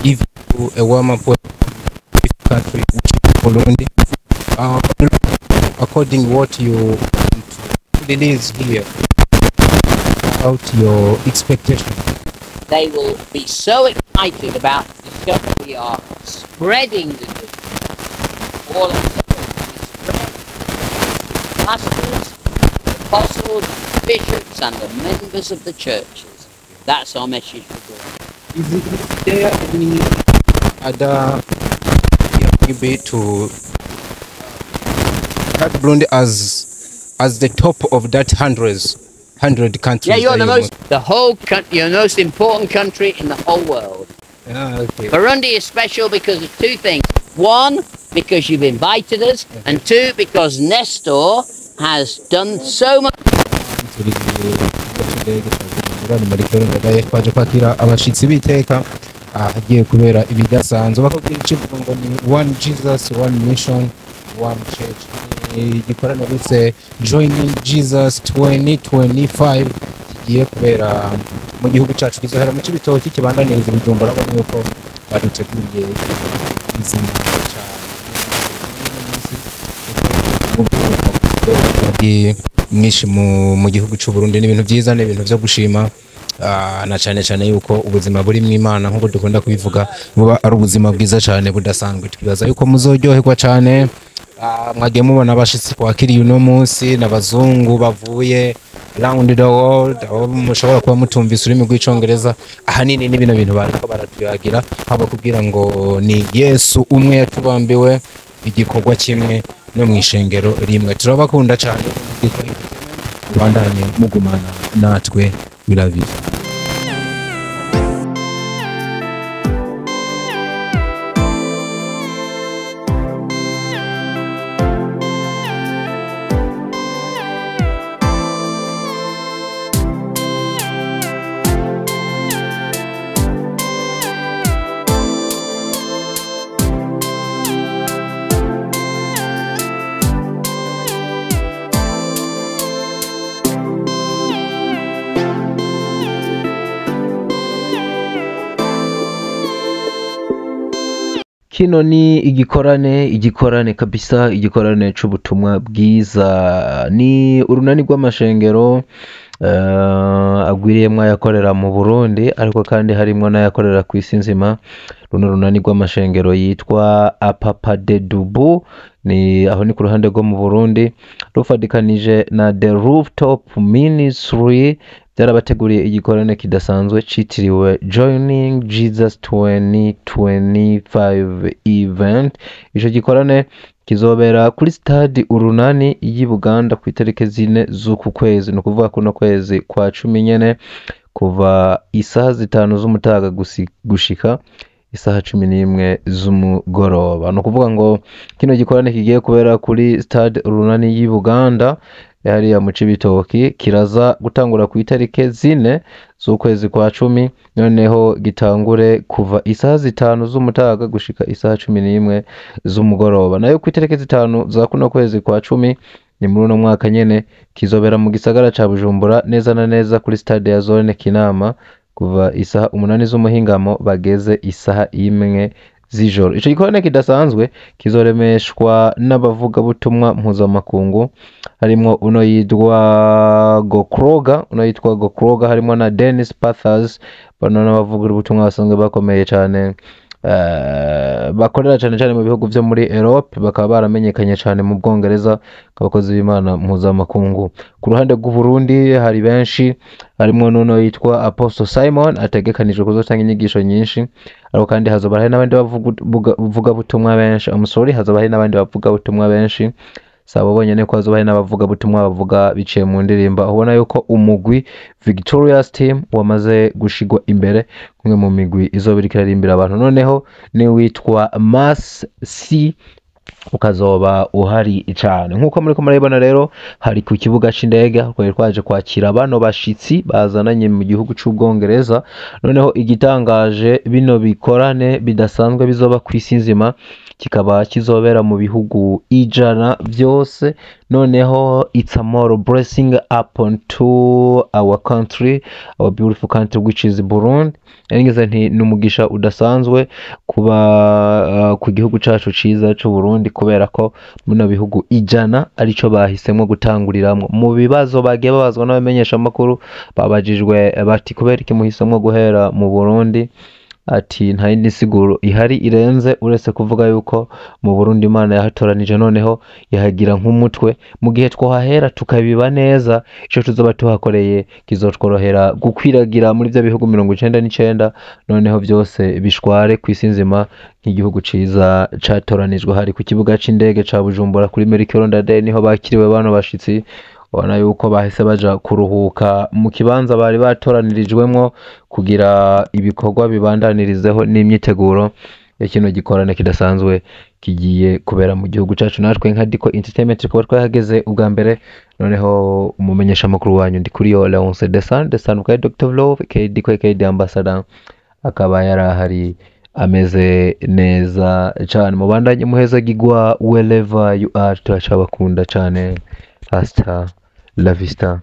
Give you a warm up country, which is Burundi. According what you want to release here about your expectation. They will be so excited about discovering we are spreading the good news all over the world. We spread the pastors, the apostles, the bishops, and the members of the churches. That's our message for God. Is there any other maybe to have Burundi as the top of that hundred countries? Yeah, you're that the you most, the whole country, you're the most important country in the whole world. Okay. Burundi is special because of two things. One, because you've invited us, and two, because Nestor has done so much. Turi ku cy'indege Marikero Ndadaye, twaje kwakira abashitsi b'iteka ahagiye kubera ibidasanzwe. Bakubwira ikivugo ngo ni "One Jesus, one mission, one church". Ni igikorane bise Joining Jesus 2025 kigiye kubera mu gihugu cyacu, kizohera mu Cibitoki, kibandaniriza i Bujumbura. Urabona yuko baduteguriye izina cyane mwinshi mu gihugu cy'u Burundi. Ni ibintu byiza, ni ibintu byo gushima, na cyane cyane yuko ubuzima buri mu Imana, nk'uko dukunda kubivuga, buba ari ubuzima bwiza cyane budasanzwe. Twibaza yuko muzoryoherwa cyane. Mwagiye mubona abashitsi twakiriye uno munsi n'abazungu bavuye round the world, aho mushobora kuba mutumvise ururimi rw'Icongereza. Ahanini ni bino bintu bariko baratuyagira, haba kugira ngo ni Yesu umwe yatubambiwe, igikorwa kimwe no mu ishengero rimwe. Turabakunda cyane, bandanye mugumana natwe. We love you. Kino ni igikorane, igikorane kabisa, igikorane c'ubutumwa bwiza. Ni urunani rw'amashengero agwiriyemwo ayakorera mu Burundi, ariko kandi harimwo n'ayakorera kw'isi nzima. Runo runani rw'amashengero yitwa Apapadedubu, ni aho ni ku ruhande rwo mu Burundi, rufadikanije na The Rooftop Ministry, byarabateguriye igikorane kidasanzwe citiriwe Joining Jesus 2025 event. Ico gikorane kizobera kuri stade Urunani y'i Buganda ku itariki 4 z'uku kwezi, ni ukuvuga kuno kwezi kwa 10 nyene, kuva isaha 5 z'umutaga gushika isaha 11 z'umugoroba. Ni ukuvuga ngo kino gikorane kigiye kubera kuri stade Urunani y'i Buganda hariya mu Cibitoki, kiraza gutangura ku itariki 4 z'ukwezi kwa 10, noneho gitangure kuva isaha 5 z'umutaga gushika isaha 11 z'umugoroba. Nayo ku itariki 5 za kuno kwezi kwa 10, ni muri uno mwaka nyene, kizobera mu gisagara ca Bujumbura, neza na neza kuri stade ya zone Kinama, kuva isaha 8 z'umuhingamo bageze isaha 1 z'ijoro. Ico gikorane kidasanzwe kizoremeshwa n'abavugabutumwa mpuzamakungu, harimwo uno yitwa Gokroga, uno yitwa Gokroga, harimwo na Dennis Pathers. Bano n'abavuga ubutumwa basanzwe bakomeye cyane, bakorera cyane cyane mu bihugu vyo muri Europe, bakaba baramenyekanye cyane mu Bwongereza nk'abakozi b'Imana mpuzamakungu. Ku ruhande rw'u Burundi hari benshi, harimwo n'uno yitwa Apostle Simon ategekanijwe kuzotanga inyigisho nyinshi, ariko kandi hazoba hari n'abandi bavuga butumwa benshi. I'm sorry, hazoba hari n'abandi bavuga butumwa benshi, sabo bonyene, ko hazoba hari n'abavuga butumwa bavuga biciye mu ndirimbo. Aho ubona yuko umugwi Victorious Team wamaze gushigwa imbere kumwe mu migwi izoba iriko irarimbira abantu. Noneho ni witwa Mass C Ukazoba uhari cyane nk'uko muriko murabibona. Rero hari ku kibuga c'indege, twari twaje kwakira bano bashitsi bazananye mu gihugu c'Ubwongereza. Noneho igitangaje, bino bikorane bidasanzwe bizoba ku isi nzima, kikaba kizobera mu bihugu 100 vyose. Noneho it's a more blessing upon to our country, our beautiful country, which is Burundi. Ngize nti ni umugisha udasanzwe kuba ku gihugu cacu ciza c'u Burundi, kubera ko muno bihugu 100 arico bahisemwo gutanguriramwo. Mu bibazo bagiye babazwa n'abamenyeshamakuru, babajijwe bati: "Kubera iki muhisemwo guhera mu Burundi?" Ati: "Nta yindi siguro ihari irenze uretse kuvuga yuko mu Burundi Imana yahatoranije, noneho yahagira nk'umutwe. Mu gihe twohahera tukabiba neza, ico tuzoba tuhakoreye kizotworohera gukwiragira muri vya bihugu 99, noneho vyose bishware ku isi nzima nk'igihugu ciza catoranijwe." Hari ku kibuga c'indege ca Bujumbura kuri Melchior Ndadaye, niho bakiriwe bano bashitsi. Ubona yuko bahise baja kuruhuka mu kibanza bari batoranirijwemwo kugira ibikorwa bibandanirizeho n'imyiteguro ya kino gikorane kidasanzwe kigiye kubera mu gihugu cacu. Natwe nka Diko Entertainment tukaba twahageze ubwa mbere. Noneho umumenyesha makuru wanyu ndi kuri yo Leonce Desan Desan bwa Dr Love k Diko k Ambassador, akaba yarahari ameze neza cane. Mubandanye muhezagirwa wherever you are, turacabakunda cane. Hasta la vista.